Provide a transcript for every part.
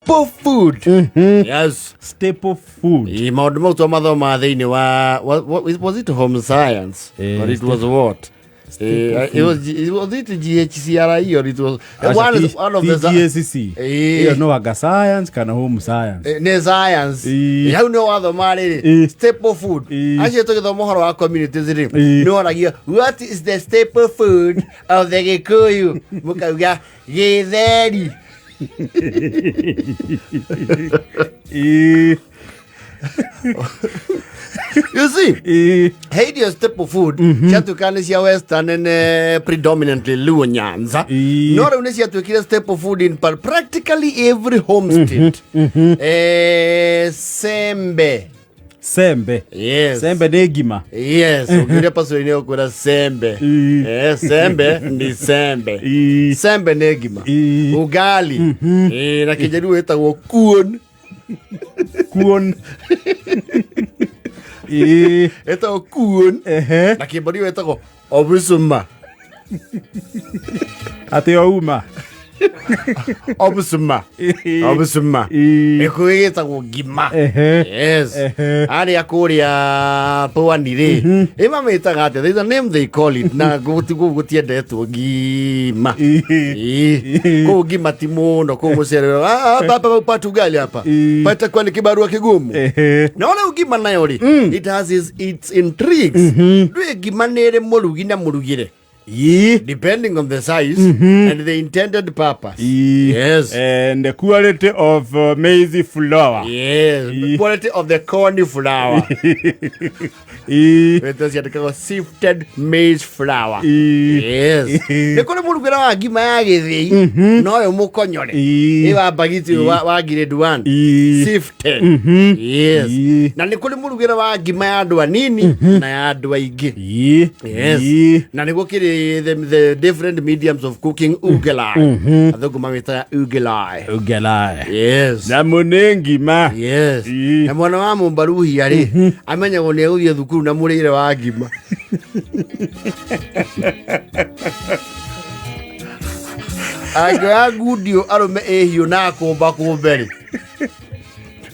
Staple food. Yes. Staple food. Ĩ, maũndũ mau twamathomaga thĩinĩ wa was it home science or it was what? Was it GHCRE or it was one of the TGACC. Ĩ. Ĩyo no anga science kana home science. Nĩ science. Hau nĩ wathoma rĩrĩ staple food. Acio tũgĩthoma ũhoro wa communities rĩ, nĩ woragia, "What is the staple food of the Gĩkũyũ?" Mũkauga gĩtheri. You see, he irio staple food ciatuĩkaga nĩ cia western and predominantly Luo Nyanza, no rĩu nĩ ciatuĩkire staple food in practically every homestead. Sembe. Sembe. Yes. Sembe nĩ ngima. Yes, ũngĩũria pastor-inĩ ũkwĩra sembe. Sembe ni sembe. Sembe nĩ ngima. Ugali. Na kĩnjaruo ĩtagwo kuon. Kuon. Ĩtagwo kuon. Na kĩmbario ĩtagwo obusuma. Atĩ o uma. Obusuma. Obusuma. Gĩkũyũ gĩtagwo ngima. Yes. Arĩa kũrĩa pwani rĩ, ĩ mamĩtaga atĩa? There's a name they call it, na kũu gũtiendetwo ngima. Kũu ngima ti mũno kũu mũcere. "Ah, hapa hapa upate ugali hapa. Patakuwa ni kibarua kigumu." No rĩu ngima nayo rĩ, it has its intrigues. Ndũĩ ngima nĩ ĩrĩ mũrugi na mũrugĩre, depending on the size and the intended purpose. Yes. And the quality of maize flour. Yes, the quality of the corn flour. Wĩtwo ciandĩkagwo sifted maize flour. Yes. Nĩ kũrĩ mũrugĩre wa ngima ya gĩthĩi no ũyũ mũkonyore. Ĩ wa mbagiti ũyũ wa grade 1. Sifted. Yes. Na nĩ kũrĩ mũrugĩre wa ngima ya andũ anini na ya andũ aingĩ. Yes. Na nĩ gũkĩrĩ the different mediums of cooking ugali. Athũngũ mamĩtaga ugali. Ugali. Yes. Nyamũ nĩ ngima. Yes. Na mwana wa mũmbaruhia rĩ, amenyagwo nĩ egũthiĩ thukuru na mũrĩre wa ngima. Angĩoya ngundi arũme ĩhiũ na akũmba kũmbe rĩ,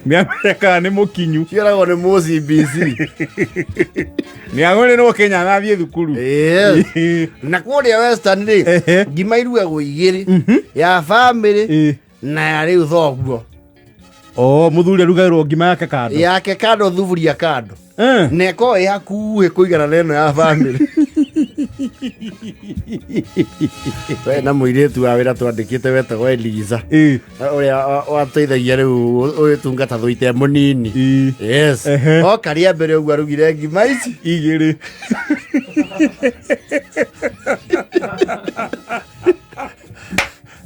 Nĩamenyekaga nĩ mũkinyu. Cioragwo nĩ mũ CBC. Nĩagũrĩrwo Kenya athiĩ thukuru. Yes. Na kũrĩa western rĩ, ngima irugagwo igĩrĩ, ya bamĩrĩ na ya rĩu thoguo. O mũthuri arugagĩrwo ngima yake kando. Yake kando, thuburia kando, na ĩkorwo ĩ hakuhĩ kũigana na ĩno ya bamĩrĩ. We na mũirĩtu wa wĩra twandĩkĩte wetagwo Eliza, ũrĩa wateithagia rĩu ũgĩtungata thũite mũnini. Yes. Oka rĩa mbere ũguo arugire ngima ici igĩrĩ.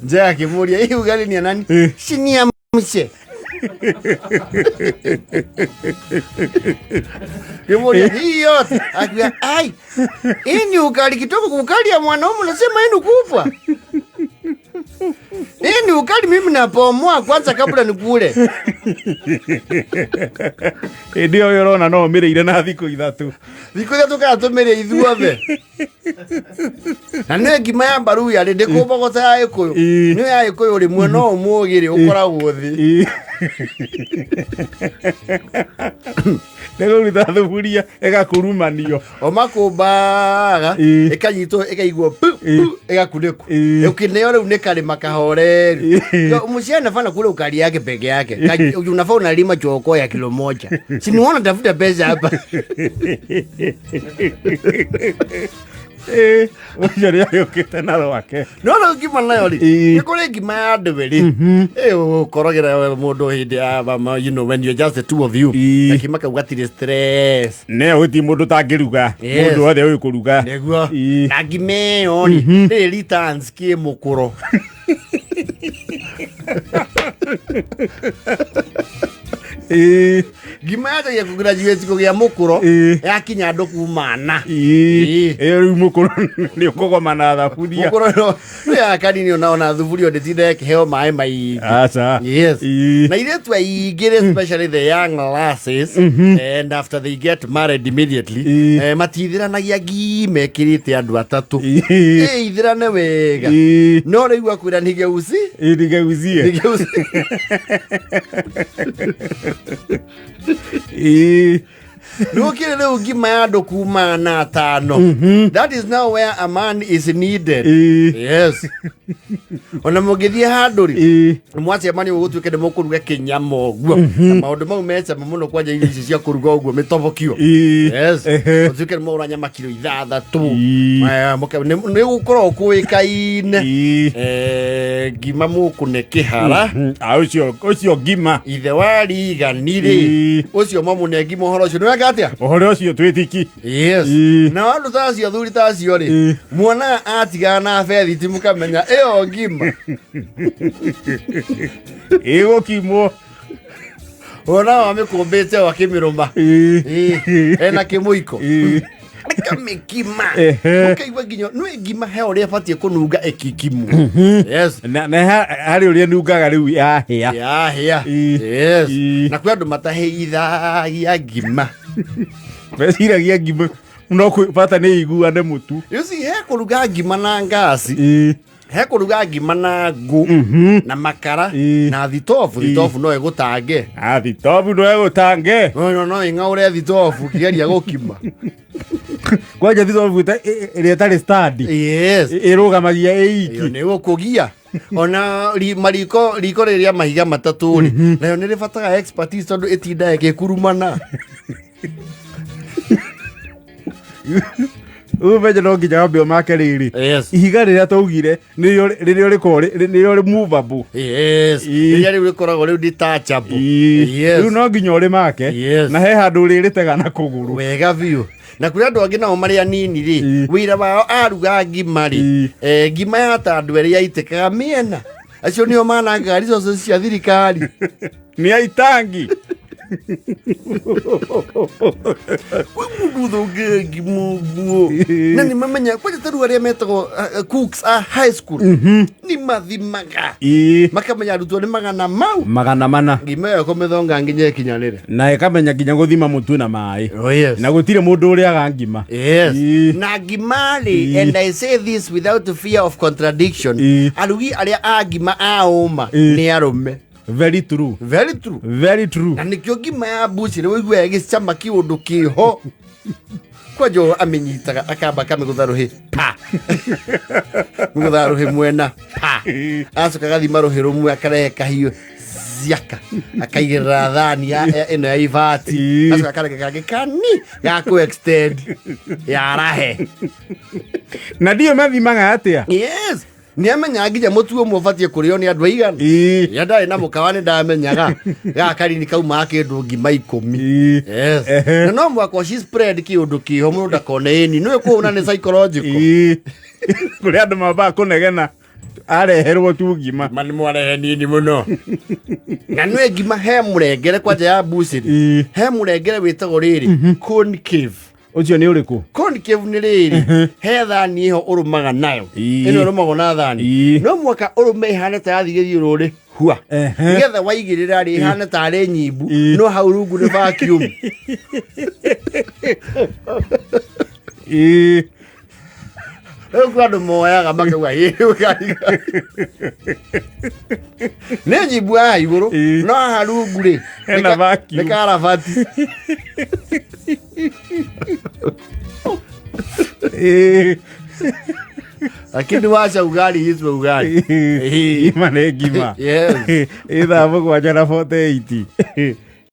Nje akĩmũria, "Hii ugali ni ya nani?" "Si ni ya mse." Kĩmũria, "Hii yote?" Akiuga, "Ai, hii ni ugali kidogo, ugali ya mwanaume unasema hii ni kubwa. Hii ni ugali mimi napomoa kwanza kabla nikule." Hĩndĩ ĩyo ũrona no ũmĩrĩire na thikũ 3. Thikũ 3 kana tũmĩrĩe ithuothe. Na nĩ ngima ya mbaruya rĩ, ndĩkũmbogota ya gĩkũyũ. Nĩ ya gĩkũyũ rĩmwe no ũmũgĩ rĩ ũkoragwo thĩ. Nĩ kũruta thuburia ĩgakurumanio. O makũmbaga, ĩkanyitwo ĩkaigwo pu pu ĩgakunĩkwo. Ũkĩneo rĩu nĩ karĩma kahoreru. Msichana anafaa kula ukali yake peke yake. Unafaa unalima choko ya kilo 1. Si ni tafuta pesa hapa. Ũcio nĩ agĩũkĩte na rwake. No rĩu ngima nayo rĩ, nĩ kũrĩ ngima ya ndũĩ rĩ, ũkorogera mũndũ hĩndĩ ya when you're just the two of you. Gakima kau gatirĩ stress. Nĩ gũtirĩ mũndũ ũtangĩruga. Mũndũ wothe ũĩ kũruga. Nĩguo. Na ngima ĩyo rĩ, ndĩrĩ returns kĩ mũkũro. Ngima yanjagia kũgraduate kũgĩa mũkũro Ĩĩ. yakinya andũ kuma na. Ĩĩ. Ĩĩ. Ĩyo rĩu mũkũrũ nĩ ũkũgoma na thaburia. Mũkũro no ya kanini ona thuburia ndĩtinda ĩkĩheo maĩ maingĩ. Aca. Yes. Ĩĩ. Na irĩtu aingĩ especially the young lasses, and after they get married immediately, Ĩĩ. matithiranagia ngima ĩkĩrĩte andũ atatũ. Ĩĩ. Ĩ, ithirane wega. Ĩĩ. No rĩu akwĩra nigeuzi. Ĩĩ, nigeuzie. Nigeuzi. Ĩĩ. Nĩgũkĩrĩ rĩu ngima ya andũ kuma na atano. That is now where a man is needed. Ĩĩ. Yes. Ona mũngĩthiĩ handũ rĩ, Ĩĩ. mwacemania gũtuĩke nĩ mũkũruga kĩnyama ũguo, na maũndũ mau mecama mũno, kwanja irio ici cia kũruga ũguo mĩtobokio. Ĩĩ. Yes. Ehe. Ũtuĩke nĩ mwaũra nyama kiro 6. Ĩĩ. Nĩ gũkorwo kũĩkaine. Ĩĩ. Ngima mũkũne kĩhara. Ah, ũcio ngima. Ithe wa rigani rĩ, Ĩĩ. ũcio mamũne ngima, ũhoro ũcio nĩ weka atĩa? Ũhoro ũcio twĩtiki. Yes. Ĩĩ. Na andũ ta acio, athuri ta acio rĩ, Ĩĩ. muona atigana na bethiti, mũkamenya ĩyo ngima Ĩgũkimwo. Ona wamĩkũmbĩte o akĩmĩrũma. Ĩĩ. Ĩĩ, ena kĩmũiko Ĩĩ. akamĩkima. Ehe. Ũkaigua nginya nĩ ngima he ũrĩa ĩbatiĩ kũnunga ĩkikimwo. Yes. Na harĩ ũrĩa nungaga rĩu yahĩa. Yahĩa. Ĩĩ. Yes. Ĩĩ. Na kwĩ andũ matahĩithagia ngima. Meciragia ngima no bata nĩ iguane mũtu. You see, he kũruga ngima na ngasi, Ĩĩ. he kũruga ngima na ngũ na makara Ĩĩ. na thitobu. Thitobu no ĩgũtange. Ah, thitobu no ĩgũtange. No ĩng'aũre thitobu kĩgeria gũkima. Kwanja thitobu ĩrĩa ĩtarĩ standi. Yes. Ĩrũgamagia Ĩyo ĩiki. nĩ gũkũgia ona mariko, riko rĩrĩa mahiga matatũ rĩ, nayo nĩ rĩbataga expertise tondũ ĩtindaga ĩgĩkurumana. Ũmenye no nginya wambe ũmake rĩrĩ. Yes. Ihiga rĩrĩa twaugire nĩrĩo rĩrĩa rĩkoragwo nĩrĩo rĩ movable. Yes. Ĩĩ. Rĩrĩa rĩu rĩkoragwo rĩu detachable. Ĩĩ. Yes. Rĩu no nginya ũrĩmake. Yes. Na he handũ ũrĩrĩtega na kũgũrũ. Wega biũ. Na kũrĩ andũ angĩ nao marĩ anini rĩ, Ĩĩ. wĩra wao aruga ngima rĩ, Ĩĩ. ngima ya ta andũ erĩ yaitĩkaga mĩena, acio nĩo manangaga resources cia thirikari. Nĩ aitangi. Kwĩ mũndũ ũthũngĩre ngima ũguo na nĩ mamenya kwanja ta rĩu arĩa metagwo cooks a high school nĩ mathimaga, makamenya arutwo nĩ magana mau 400. Ngima ĩyo kũmĩthonga nginya ĩkinyanĩre. Na ĩkamenya nginya gũthima mũtu na maĩ. Oh, yes. Na gũtirĩ mũndũ ũrĩaga ngima. Yes. Ĩĩ. Na ngima rĩ, Ĩĩ. and I say this without fear of contradiction, Ĩĩ. arugi arĩa a ngima a ũma Ĩĩ. nĩ arũme. Very true. Very true. Very true. Na nĩkĩo ngima ya mbucĩrĩ ũiguaga ĩgĩcama kĩũndũ kĩho, kwanja ũyũ amĩnyitaga akamba akamĩgũtha rũhĩ pa, mĩgũtha rũhĩ mwena pa, acoka agathima rũhĩ rũmwe, akarehe kahiũ ciaka, akaigĩrĩra thani ĩno ya ibati. Ĩĩ. Acoka akareke kangĩ kani ga kũ extend yarahe. Na ndiũ mathimaga atĩa. Yes, nĩ amenyaga nginya mũtu ũmwe ũbatiĩ kũrĩo nĩ andũ aigana. Rĩrĩa ndarĩ na mũkawa nĩ ndamenyaga gaka kanini kaumaga kĩndũ ngima 10. Yes. Ehe. Na no mwaka ũci spread kĩũndũ kĩho mũndũ ndakone ĩni nĩwe kũũna nĩ psychological. Ĩĩ. Kũrĩ andũ mambaga kũnegena areherwo tu ngima. Ma nĩ mwarehe nini mũno. Na nĩwe ngima he mũrengere kwanja ya mbucĩrĩ. He mũrengere wĩtagwo rĩrĩ concave. Ũcio nĩ ũrĩkũ? Concave nĩ rĩrĩ, he thani ĩho ũrũmaga nayo. Ĩno ĩrũmagwo na thani. No mwaka ũrũme ĩhane ta yathiĩ gĩthiũrũrĩ hua. Nĩgetha waigĩrĩra rĩ, ĩhane tarĩ nyimbu, no hau rungu nĩ vacuum. Rĩu kwĩ andũ moyaga makauga "Ĩ, ũkaiga." Nĩ nyimbu haha igũrũ, no haha rungu rĩ Hena vacuum. nĩ karabati. Lakini wacha ugali itwe ugali. Ngima nĩ ngima. Yes. Ĩ thaa 7 na 48.